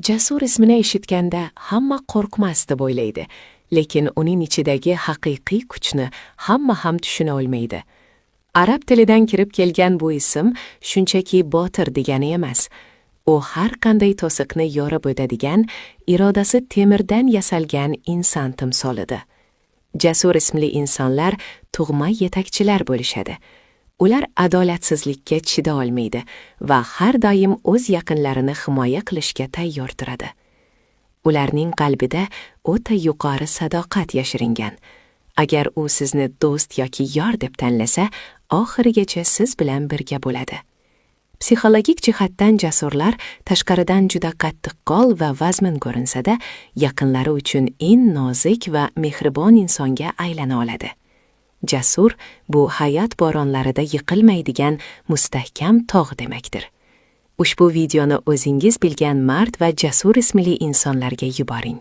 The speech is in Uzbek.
Jasur ismini eshitganda hamma qo'rqmas deb o'ylaydi, lekin uning ichidagi haqiqiy kuchni hamma ham tushuna olmaydi. Arab tilidan kirib kelgan bu ism shunchaki botir degani emas. U har qanday to'siqni yorib o'tadigan, irodasi temirdan yasalgan inson timsolidir. Jasur ismli insonlar tug'ma yetakchilar bo'lishadi. Ular adolatsizlikka chida olmaydi va har doim o'z yaqinlarini himoya qilishga tayyor turadi. Ularning qalbida o'ta yuqori sadoqat yashiringan. Agar u sizni do'st yoki yor deb tanlasa, oxirigacha siz bilan birga bo'ladi. Psixologik jihatdan jasurlar tashqaridan juda qattiqqo'l va vazmin ko'rinsa-da, yaqinlari uchun eng nozik va mehribon insonga aylana oladi. Jasur bu hayot bo'ronlarida yiqilmaydigan mustahkam tog' demakdir. Ushbu videoni o'zingiz bilgan mard va jasur ismli insonlarga yuboring.